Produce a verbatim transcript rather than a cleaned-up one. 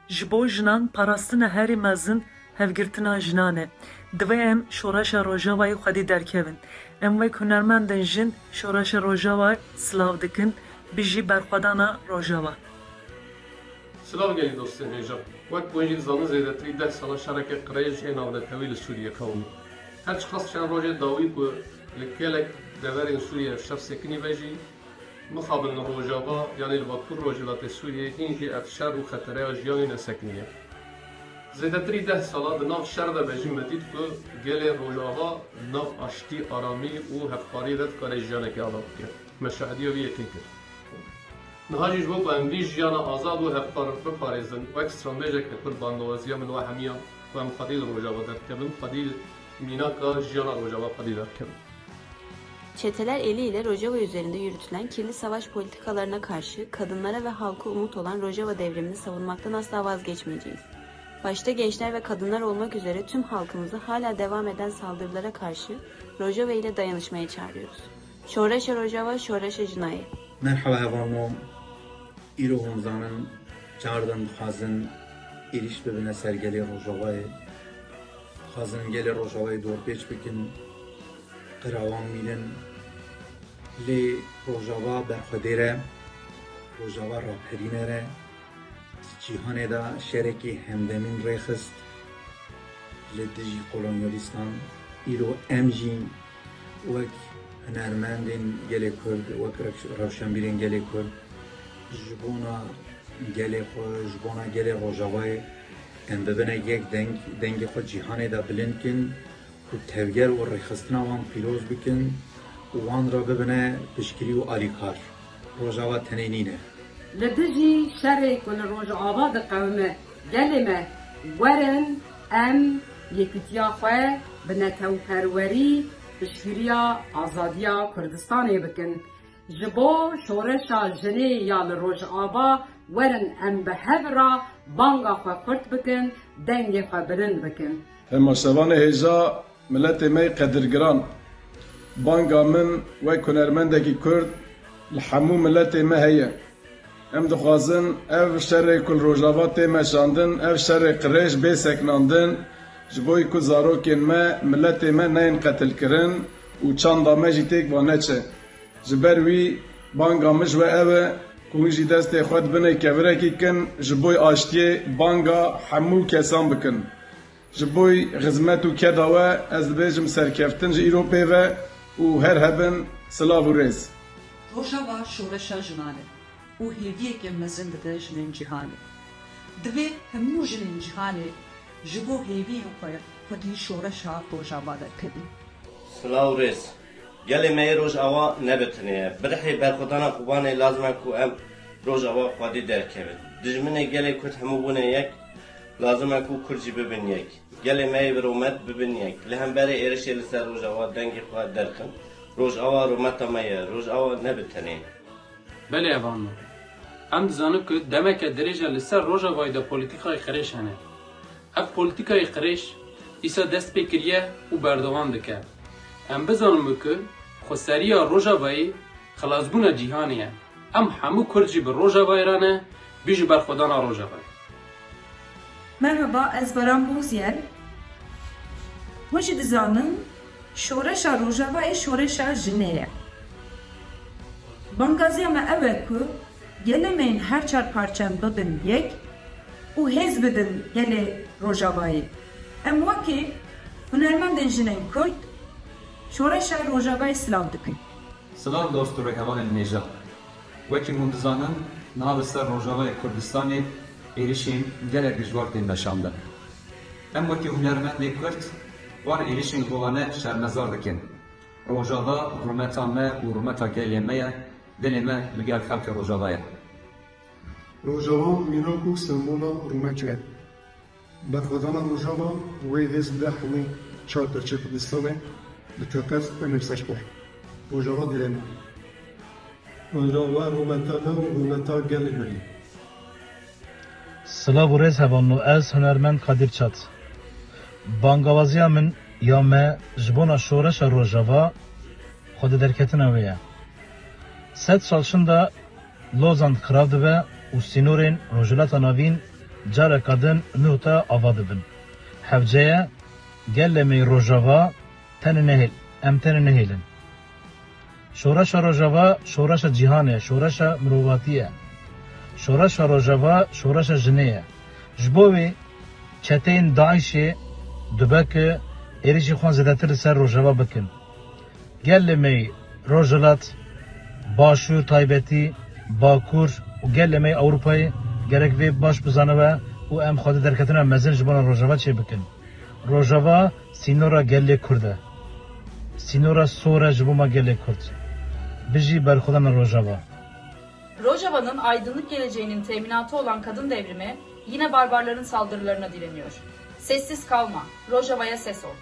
Ji bo jinan, parastina herî mezin hevgirtina jinan e. Divê em şoreşa Rojavayê xwedî derkevin. Em wek hunermendên jin şoreşa Rojavayê silav dikin. Bijî berxwedana Rojava. Silav gelî dostên hêja. Wek hûn jî dizanin, zêdetirî deh sala şereke qirêj ê navnetewî li Sûriyê qewimî. Her çiqas çend rojê dawî ku li gelek deverên Sûriyê ev şer sekinî ve jî, mixabin li Rojava, yanî li Bakur Rojhilatê Sûriyê, hîn jî ev şer û xetereya jiyanê nesekiniye. Zêdetirî deh sala di nav şer de be jî me dît ku gelê Rojava di nav aştî, aramî û hevkariyê de dikare jiyanekê ava bike. Me şahidiya vî yekê kir. Niha jî ji bo ku em vî jiyana azad û hevkar biparêzin, wek stranbêjeke Kurd bangewaziya min we hemiyan ku em xwedî li Rojava derdikevin, xwedî mînaka jiyana Rojava xwedî derdikevin. Çeteler eliyle Rojava üzerinde yürütülen kirli savaş politikalarına karşı kadınlara ve halka umut olan Rojava devrimini savunmaktan asla vazgeçmeyeceğiz. Başta gençler ve kadınlar olmak üzere tüm halkımızı hala devam eden saldırılara karşı Rojava ile dayanışmaya çağırıyoruz. Şoreşa Rojava, şoreşa jinayê. Merhaba hevalno. Îro hûn zanin, çar dem dixwazin êrîş bibine ser gelê Rojavayê. Dixwazin gelê Rojavayê dorpêç bikin, qira wan mînin. Lê Rojava berxwedêr e, Rojava raperîner e. Di cîhanê de şerekî hemdemîn rêxist li dijî kolonyalîstan. Îro em jî wek hunermendên gelê Kurd, wek rew-, rewşenbîrên gelê Kurd ji bona gelê xwe, ji bona gelê Rojavayê em bibine yek deng, dengê xwe cîhanê de bilind kin. Ku tevger û rêxistina wan pîroz bikin û wan re bibine piştgirî û alîkar. Rojava tenê nîne. Li dijî şerê ku li Rojava diqewime gelê me, werin em yekîtiya xwe bi netewperwerî piştgiriya azadiya Kurdistanê bikin. Ji bo şoreşa jinê ya li Rojava, werin em bi hev re banga xwe xurt bikin, dengê xwe bilind bikin. Temaşevanê hêja, miletê me yê qedirgiran, banga min wek hunermendekî Kurd li hemû miletê me heye. Em dixwazin ev şerê ku li Rojava tê meşandin, ev şerê qirêj bê sekinandin, ji bo ku zarokên me, miletê me neyên qetilkirin û çanda me jî têk va neçe. Ji ber wî banga min ji we ew e ku hûn jî destê xwe di binê kevirekî kin, ji bo aştiyê banga hemû kesan bikin. Ji bo xizmet û keda we ez dibêjim serkeftin ji îro pê ve û her hebin silav û rêz. Rojava şoreşa jinan e û hêviyeke mezin dide jinên cîhanê. Divê hemû jinên cîhanê ji bo hêviyên xwe xwedî şoreşa Rojava derkevin. Silav û rêz. Gelê me yê Rojava ne bi tenê ye. Bi rihê berxwedana Kobanê lazim e ku em Rojava xwedî derkevin. Dijminê gelê Kurd hemû bûne yek, lazim e ku Kurd jî bibin yek. Gelê me yê bi rûmet bibin yek. Li hemberî êrişê li ser Rojava dengê xwe derxin. Rojava rûmeta me ye. Rojava ne bi tenê ye. Belê, ev anî. Em dizanin ku demeke dirêj e li ser Rojavayê de polîtîkayê qirêj hene. Ev polîtîkayê qirêj dîsa dest pê kiriye û berdewam dike. Em bizanin ku xweseriya Rojavayê xilasbûna cîhanê ye. Em hemû Kurd jî bi Rojavayê re ne, bijî berxwedana Rojavayê. Merhaba, ez Baran Bozyel. Hûn jî dizanin, şoreşa Rojavayê şoreşa jinê ye. Bangaziya me ew e ku gelê me yên her çar parçen bibin yek û hêz bidin gelê Rojavayê. Em wekî hunermendên jinên Kurd şoreşa Rojavayê silav dikin. Silav dost û rêhevalên hêja. Wekî hûn dizanin, niha li ser Rojavayê Kurdistanê êrişên gelek dijwar tên meşandin. Em wekî hunermendê Kurd van êrişên hovane şermezar dikin. Rojava rûmeta me û rûmeta gelê me ye, dilê me li gel xelkê Rojava ye. Rojava mînak û sembola rûmet e. Berxwedana Rojava wê hêz bide hemî çar perçê Kurdistanê bi teqez û nefseş be. Rojava dilê me. Rojava rûmeta me û rûmeta gelê me ye. Silav û rêz hevalno, ez hunermend Kadir Çat. Bangawaziya min ya me ji bona şoreşa Rojava xwedî derketina wê ye. Sed sal şinda Lozan xirab dibe û sînorên Rojhilata Navîn Careka din nuh te ava dibin. Hewce ye, gelê me yê Rojava tenê nehêl, em tenê nehêlin. Şoreşa Rojava şoreşa cîhanê ye, şoreşa mirovatî ye. Şoreşa Rojava şoreşa jinê ye. Ji bo wê çeteyên DAIŞê dubek êrîşî xwe zêdetir li ser Rojava bikin. Gelê me yê Rojhilat, Başûr taybetî, Bakur û gelê me yê Ewropayê gerek vê baş bizanibe û em xwedî derketina mezin ji bona Rojava çêbikin. Rojava sînora gelê Kurd e. Sînora sor e ji bo ma gelê Kurd. Bijî berxwedana Rojava. Rojava'nın aydınlık geleceğinin teminatı olan kadın devrimi yine barbarların saldırılarına direniyor. Sessiz kalma, Rojava'ya ses ol.